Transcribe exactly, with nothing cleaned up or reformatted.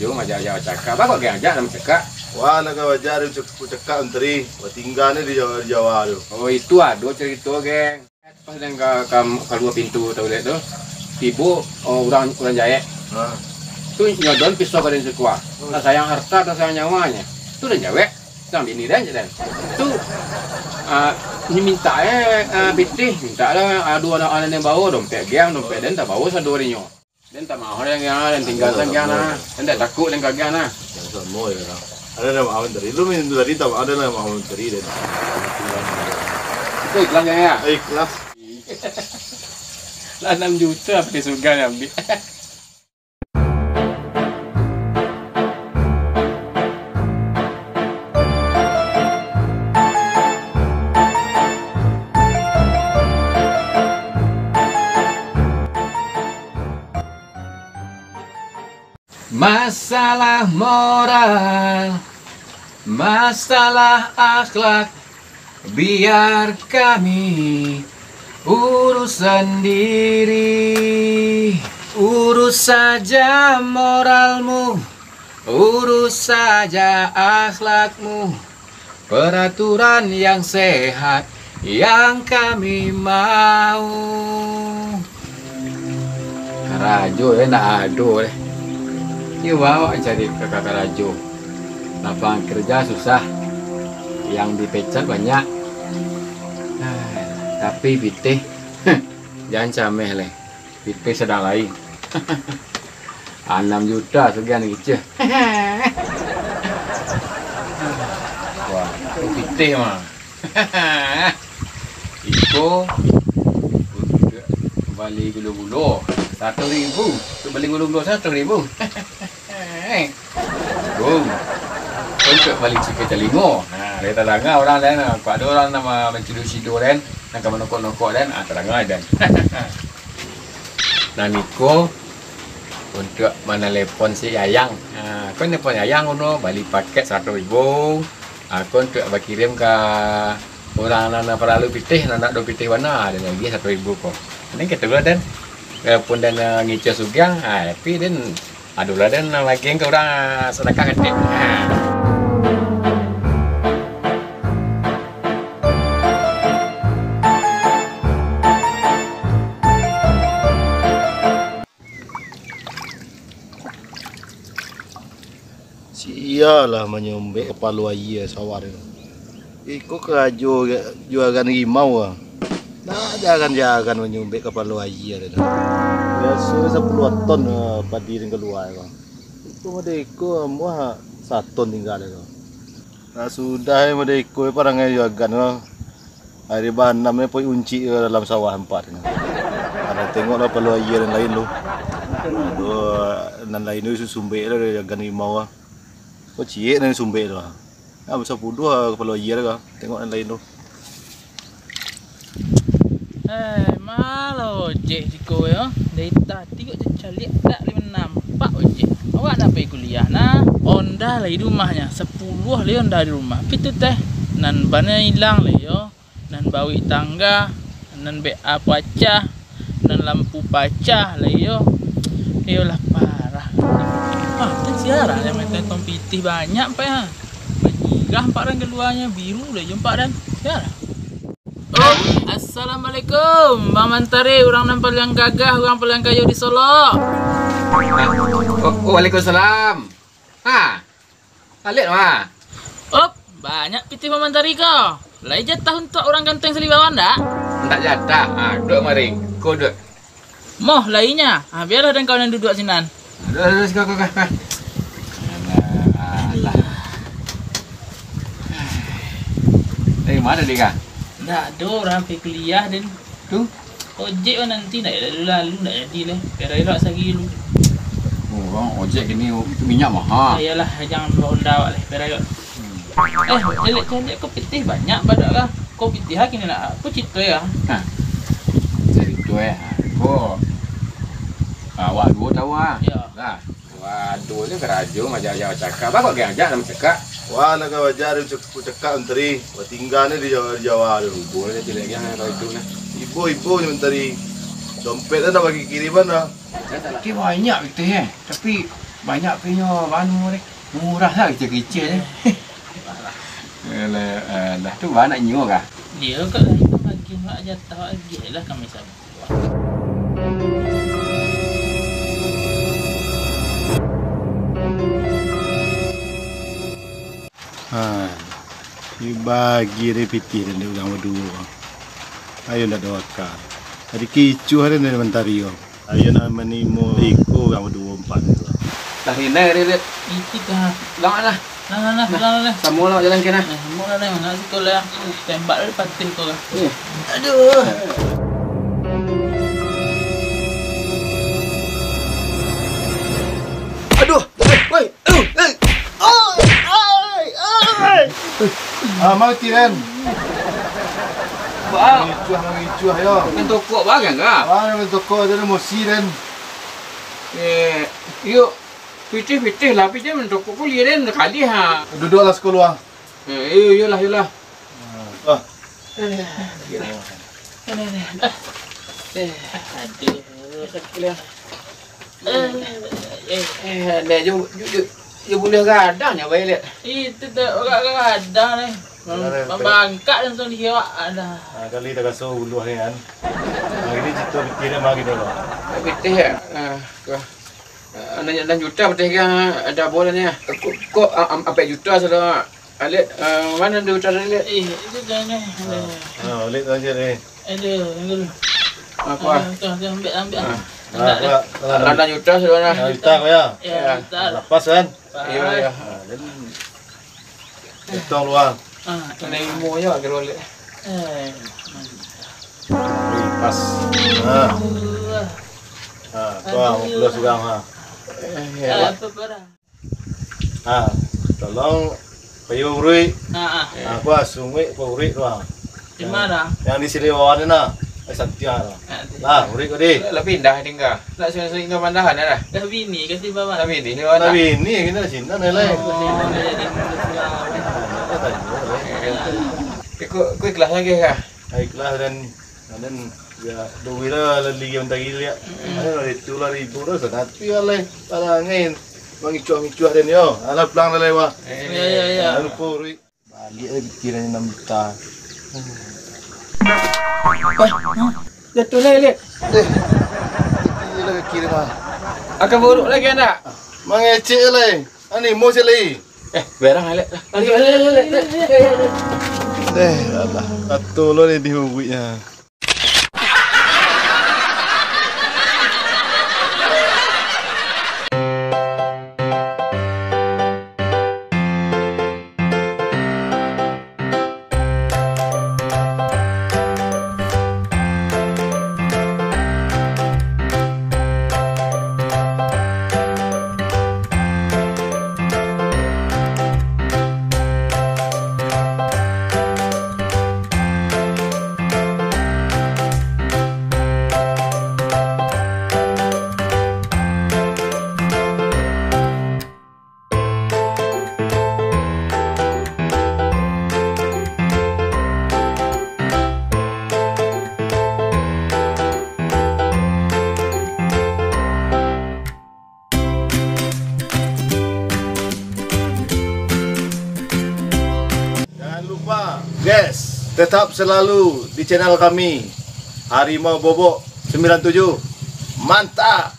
Jo, majak-jak bacakak. Baa kok geng ajak nak bacakak? Wah, nak ka bacakak, cak-, cakak Menteri. Wah, tingga ni di Jawa, di Jawa tu. Oh, itu ado carito, geng. Pas den ka, ka, kalua pintu toilet tu, tibo, oh, urang, urang jahek. Ha. Tu nyodon pisau ka den sikuah. Oh. Tak sayang harta, tak sayang nyawanyo. Tu den jawek, sang bini den, cek den. Tu, ah, nyo mintak, eh, ah, pitih, mintak lah, ah, duo anak-anak den bao, dompet geng, dompet den tabawo sado dek inyo. Den tak maoh den, geng, den tinggakan geng nah. Den tak takuik den ka geng nah. Yang samo ya, orang. Ado nan maoh Menteri. Lu minta tadi tak ado nan maoh Menteri den. Itu ikhlas, geng, ya? Ikhlas. Lah anam juta pakai sugan ambiak. Masalah moral, masalah akhlak, biar kami urus sendiri. Urus saja moralmu, urus saja akhlakmu. Peraturan yang sehat yang kami mau. Karajo, eh, ndak ado, eh. Iyo, awak cari ka-, ka-, karajo. Lapangan kerja susah. Yang dipecat banyak. Ah, tapi pitih, jan cameh, leh. Pitih sadang lain. Anam juta sagan kicah. Wah, tu pitih mah. Iko untuak bali gulo-gulo, saratuih ribu. Untuak bali gulo-gulo, saratuih ribu. Bung, untuak bali sikai talingo. Ha, lai tadanga urang den, ha, kok ado urang nan ma-, mancido-cido den, nan ka manokok-nokok den, ha, tadanga den. Nan iko untuak manalepon si Yayang. Ha, ko nelepon Yayang kono, bali paket saratuih ribu. Ha, ko untuak bakirim ka urang nan paralu pitih, nan ndak ado pitih bana, den agiah saratuih ribu ko. Mending kito lah den. Walaupun den, ha, ngicuah sugang, ha, tapi den Adolah den, nan lagi ka urang sadakah katik. Ha. Sialah manyombek kapalo aia sawah tu. Iko karajo juagan rimau ah. Ndak jaran-jaran manyombek kapalo aia tu. Biaso sapuluah ton, eh, padi nan kalua ko. Iko mode iko amuah saton tingga ko. Nah, sudah mode iko parangai juagan ko. Ari baanam ni poi uncik ka dalam sawah ampek tu. Ada tengoklah kapalo aia nan lain tu. Aduh, nan lain tu sumbek lah jagan rimau ah. Ko ciek nan sumbek tu ah. Ah, basapuluah kapalo aia tu ka. Tengok nan lain tu. Eh, ma lah ojek siko yo. Dari tadi kok caliak dak lai nampak ojek. Awak nak pai kuliah nah. Onda lai di rumahnyo, sapuluah lai onda di rumah. Tapi tu teh, nan ban ilang lai yo. Nan bawik tangga, nan B A pacah, nan lampu pacah lai yo. Iyolah parah. Ah, kan siaran yang main tentong pitih banyak, Pak, ha. Manyirah, Pak, dan keluarnya biru lai yo, Pak, dan siaran. Oh, assalamualaikum, Bang Mantari, urang nan paliang gagah, urang paliang kayo di Solok. Wa-, waalaikumsalam. Ha, Alek mah. Op, banyak pitih Bang Mantari ko. Lai jatah untuak urang ganteng salibawan ndak? Ndak jatah. Ha, duduak mari. Ko duduak. Moh, lainya. Ha, bialah den kawan nan duduak sinan. Alah, alah, alah, alah, alah. Alah, alah. Dari ma den, Kak? Ndak ado, urang pai kuliah den. Tu? Ojek wak nanti ndak lalu-lalu, ndak jadi lai. Pai elok sagi lu. Oh, bang, ojek kini itu minyak maha. Ah, iyolah, jan bawa onda awak lai. Pai elok. Hmm. Eh, caliak-caliak ko pitih banyak badak lah. Ko pitih ha kini nak. Apo carito yo? Ha. Carito eh. Ko. Ah, awak duo tahu ah. Yo. Lah. Waduh, ni karajo majak-jak bacakak. Baa kok geng ajak nak bacakak? Wah, nak ka bacakak, cak-, cakak Menteri. Wah, tingga ni di Jawa, di Jawa tu. Ibo ni caliak geng kalau itu nah. Ibo, ibo ni Menteri. Dompet tu dah bagi kiriman dah. Oke, banyak pitih eh. Tapi Banyak punyo anu deh. Murah lah kecil-kecil deh. Alah, alah, tu banyak nyo kah? Iyo, kok lah itu bagi mak jatah, bagi lah kami sama. Ha, dibagi deh pitih dek urang baduo. Ayo ndak ado aka. Tadi kicuah deh dari mantari ko. Ayo nak manimo iko urang baduo ampek tu. Lah rinai deh, Rit. Iti ka. Pulang lah. Nah, nah, nah, pulang lah. Samo lah jalan ke nah. Nah, samo lah, nah, mana siko lah. Tembak lah di patih ko lah. Iya. Aduh. Aduh, woi, woi, aduh, hei. Oi, oi, oi. Ah, mati, Den. Ba. Mangicuah, mangicuah, yo. Main tokok bagang ka? Ah, main tokok aja, emosi, Den. Eh, yuk. Pitih, pitih lah, pitih main tokok kuliah, Den. Kali, ha. Duduklah sekolah. Eh, iyo, iyolah, iyolah. Ah. Eh, eh, aduh, sakik lah. Eh, eh, eh, dek, jo, jo, jo, jo buliah gadang nyo bae, Lek. Itu dah, orang gadang ni. Mambangkak langsung di awak, adah. Ah, kali tak kasau buluah ni kan. Ah, ini cerita pitih dia mah gitu loh. Pitih ya? Ah, wah. Ah, anam, anam juta pitih kan, ada bola ni. Kok, kok, ah, am-, ampek juta sudah. Alet, ah, mano duit utara, Alet? Eh, itu dah ni. Ah, ah, Alet tu aja deh. Aduh, aduh. Apa? Aduh, tu, tu, ambil, ambil. Ah. Ambil dah. Ah, apa? Anam juta sudah lah. Anam juta kau ya? Ya, ya. Juta lah. Lapas kan? Pas. Iya, iya. Ah, jadi, hitung luang. Ah, anam limo je, akhir balik. Eh, mantap. Wih, pas. Ah. Aduh. Ah, tu ah, aduh. Lima belas orang, ha. Eh, ya. Apa, apa dah? Ha, tolong payu uruik. Ha, ha. Ha, kuah sunguik payu uruik tu, ha. Di mana? Yang di Siliwan tu, nah. Eh, Santiang tu. Ha, di. Lah, uruik kau di. Lah pindah tinggal. Nak sungai-sungai tinggal pandahan dah. Dah bini ke si Bapak? Dah bini, ni mana? Dah bini, kita di sini, dah, Lek. Oh, dah jadi murid Islam. Ha, nak tanya, Lek. Ikut, ikut ikhlas lagi kah? Ha, ikhlas dan Nah, den, ya, duit lah, lah lagi mentari liak. Mm-mm. Ayo, lah itu lah ribu lah, sangat tu lah, leh. Parah angin. Mangicuah-ngicuah den, yo. Alah, pulang lah, leh, wah. Eh. Ya, ya, ya. Jangan lupa, Rui. Balik lah, pikiran enam juta. Wah, jatuh lah, Lek. Eh, tinggi lah kaki dia, mah. Akan buruk lagi, anak? Mangecek lah, eh. Ani, mau cek lagi. Eh, berang, Lek. Lagi, lagi, lagi, lagi. Eh, alah. Satu lo ni dihubuiknya. Jangan lupa, guys, tetap selalu di channel kami, Harimau Bobok sembilan tujuh. Mantap!